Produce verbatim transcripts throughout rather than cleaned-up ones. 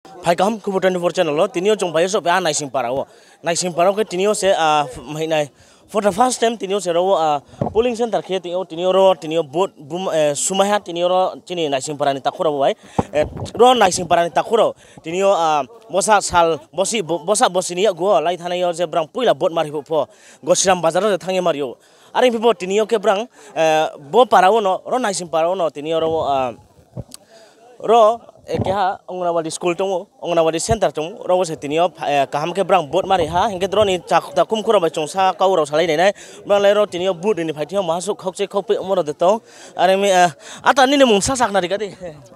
Phai kaham Khubor twenty-four channel wo, tini yo chung phai ye souhphai ha Naisingpara wo. Naisingpara wo khe tini yo se, ah, mahinai, for the first time tini yo se ro wo, ah, polling center khe tini yo, tini yo ro, tini yo vote bum, eh, sumai ha, tini yo ro chini Naisingpara ni takhu rao bai. Eh, ro Naisingpara ni takhu rao, tini yo, ah, bosa sal, bosi, bo-, bosa bosi ni yakgu wo, lai thanai yo je brang poila vote mari phuh pho, Gosiram bazar wo je thanng ye mari ou. Are phi pho tini yo khe brang, eh, bo para wo no, ro Naisingpara wo no, tini yo ro, ah, Ro, eh, keha Anganwadi school tong ou, Anganwadi center tong ou, ro wo se tini yo, eh, kaham khe brang vote mari ha, hing khe ro ni chak-, takhum khurao bai chung sa kau rao salai nai nai, brang le ro tini yo vote ri ni phai thing yo maha suh khaukchai khaukpeh omo rao de tong, are mi, eh, ata nini mung sa sakhnari ka di.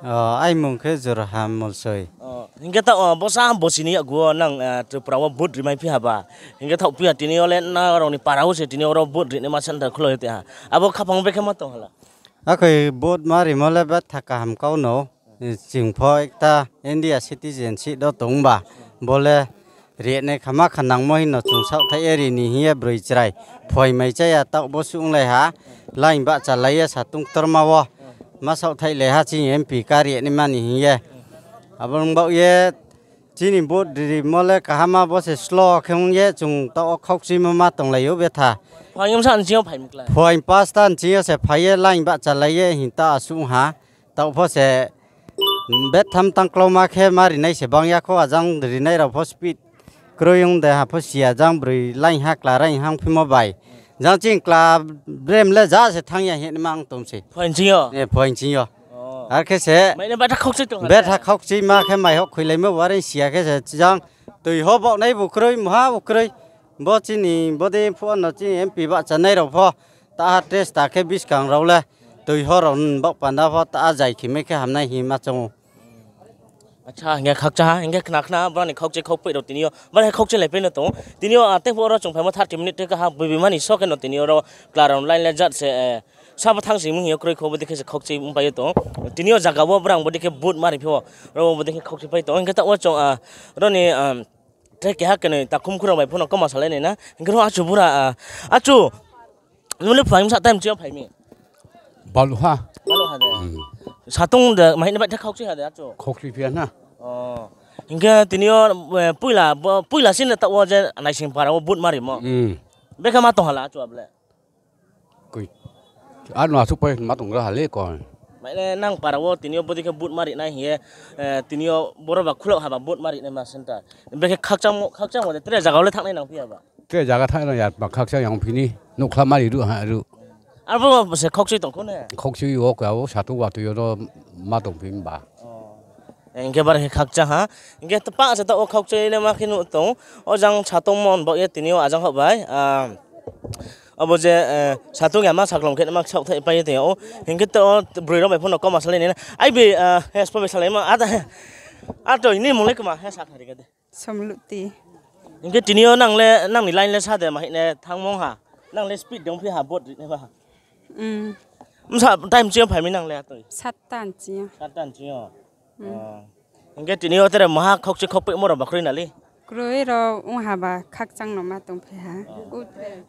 O, ai mung khe Joraham Molsoi. O, hing khe ta, o, bosa bosi ni yakgu wo nang, eh, Tripura wo vote ri mai phi ha ba, hing khe thaoh phi ha tini yo le nrao ni para wo se tini yo ro vote ri naima center khulo ye te ha, abo khaphang bekhe ma tong hala. Akhoi vote ma rimo le betha kaham kau no, ching pho ekta India citizenship do tong ba, bo le ri nai khama kha nangmo hing no chung saohthaih ye ri ni hing ye broi chrai, phoing mai chaya taoh bo suh onglai ha, line bahchalai ye satung ktorma wo, ma saohthaihlai ha chini M P ka ri naima ni hing ye. Abo ong baoh ye, chini vote rimo le kaham ma bo se slow khe ong ye chung taoh wo khaukchimo ma tonglai ou betha. Phuaing pasta nching yo se phai ye line bahchalai ye hing ta asuh ong ha. Taoh pho se betha mtang klauma khe ma ri nai se bang ya khou, ajang ri nai rao pho speed kroi ong de ha pho si ya, jang broi line ha kla raing hang phimo bai. Jang ching kla brem le ja se thanng ya hing ma ong tong se. Phuaing ching yo. Ar khe se betha khaukchima khe mai houhkhoilaimo waring si ya khe se jang toi ho baoh nai bu kroi, mha bu kroi. Bo chini bodei phuh no chini M P bahchanai rao pho, taha testa khe buskang rao le toi ho rao baoh panda pho taha zai khe mai khe hamnai hing ma choung ou. Acha, hing khe khna khna, brao ni khaukchai khaukpeh rao tini yo, brao khe khaukchai laipai no tong ou. Tini yo, ah, tei phuh ro chung phaimo thirty minute te kaha, boibima ni so khe no tini yo ro kla rao line le jat se, eh, sabo thanng sing mi hing yo kroi kho, bodei khe se khaukchai ongpai ye tong ou. Tini yo zaga wo brang bodei khe vote ma ri phi ou, ro wo bodei khe khaukchai pai tong ou. Hing khe taoh wo chung, ah, ro ni, ah, tre keha knoi takhum khurao bai pho no kauma salai nai na. Hing khe ro achu bura, ah, achu, nung le phuaing bsa time ching yo phai mi? Baluh ha. Baluh ha de. Satung de, mahinai bai the khaukchai ha de achu? Khaukchai phi ya na. O. Hing khe tini yo, eh, poila, bo, poila si no taoh wo je Naisingpara wo vote ma rimo. Bekhe ma tong hala achu abo le? Ano asuh pai ma tong gra ha le ko. Maine nang para wo tini yo bodei khe vote ma ri nai hing ye, eh, tini yo boro ba khulao ha ba vote ma ri naima center. Bekhe khakchangmo, khakchangmo de tre zaga wo le thanng nai nang phi ya ba? Tre zaga thanng nai ya ba khakchang yang phi ni, nouhkhla ma ri ruh ha ruh. Abo se khaukchai tong khou ne? Khaukchai wo ka wo satung watoi yo no ma tong phi ba. Hing khe bar khe khakchang ha. Hing khe tpa se taoh wo khaukchai le ma khe nuh tong ou. O jang satung mon baoh ye tini yo ajang houh bai. Ah, abo je, eh, satung ya ma saklom khe ma saohthaih pai ye tong ou. Hing khe taoh wo broi rao bai pho no kauma salai nai na. Ai bi, ah, he spo bai salai ma. Ato, ini mung le kma he sakhnari ka de. Hing khe tini yo nang le, nang ni line le sa de ma hing ne thanngmong ha. Nang le speed de ongphi ha vote ri nai ba ha. Bsa time ching yo phai mi nang le atoi? Satta nching yo. Hing khe tini yo tre maha khaukchai khaukpeh mo rao ba kroi na le? Kroi rao ong ha ba khakchang no ma tongphi ha.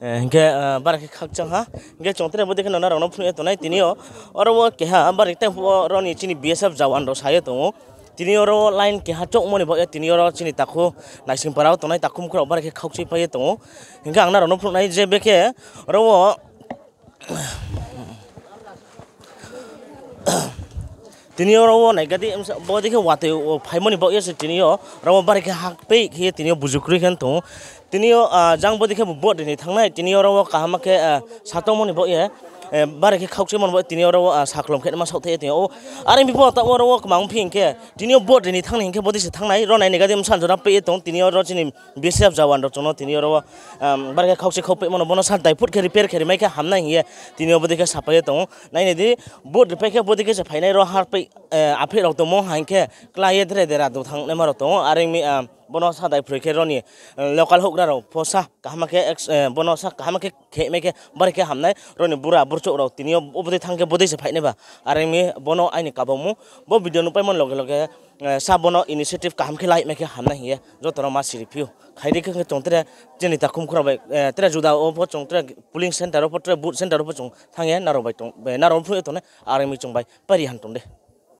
Eh, hing khe, ah, bara khe khakchang ha. Hing khe chung tre bodei khe no nrao no phnuh ye tongnai tini yo. Oro wo keha bara khe tei phuh wo ro ni chini B S F jawan rao sa ye tong ou. Tini yo ro line keha chouhmo ni baoh ye tini yo ro chini takhu Naisingpara wo tongnai takhum khurao bara khe khaukchai pai ye tong ou. Hing khe ang nrao no phnuh nai je bekhe ro wo Tini yo ro wo nai ka di, bodei khe watoi phaimo ni baoh ye se tini yo ro wo bara khe hakpei khe ye tini yo buju kroi khe tong ou. Tini yo, ah, jang bodei khe bo vote ri ni thanng nai, tini yo ro wo kaham khe, ah, satongmo ni baoh ye, eh, bara khe khaukchimo ni baoh ye tini yo ro wo, ah, saklom khe ma saohthaih ye tong ou. Are phi pho taoh wo ro wo kma ongphi hing khe, tini yo vote ri ni thanng nai hing khe bodei se thanng nai, ro nai ni ka di bsa jora pei ye tong, tini yo ro chini B S F jawan rao chung no tini yo ro wo, um, bara khe khaukchai khaukpeimo no bono sa daiphut khe repair khe rimai khe hamnai hing ye tini yo bodei khe sapai ye tong ou. Nai nai di, vote ripai khe bodei khe se phainai ro harpei, eh, apheh rao tongmo hing khe klái ye tre dera do thanngnaima rao tong ou. Are ong mi, ah, bono sa daiphroi khe ro ni, eh, local houhgra rao pho sa kaham khe, eh, bono sa kaham khe khemai khe bari khe hamnai, ro ni bura burchouh rao tini yo bodei thanng khe bodei se phainai ba. Are ong mi bono aini kabangmo, bo video nuhpaimo ni loge loge, eh, sa bono initiative kaham khe laimai khe hamnai hing ye joto no ma siri phi ou. Khai di khe chung tre chini takhum khurao bai, eh, tre juda wo pho chung tre polling center wo pho tre vote center wo pho chung thanng ye nrao bai tong, eh, nrao phnuh ye tongnai, are ong mi chung bai pari han tong de.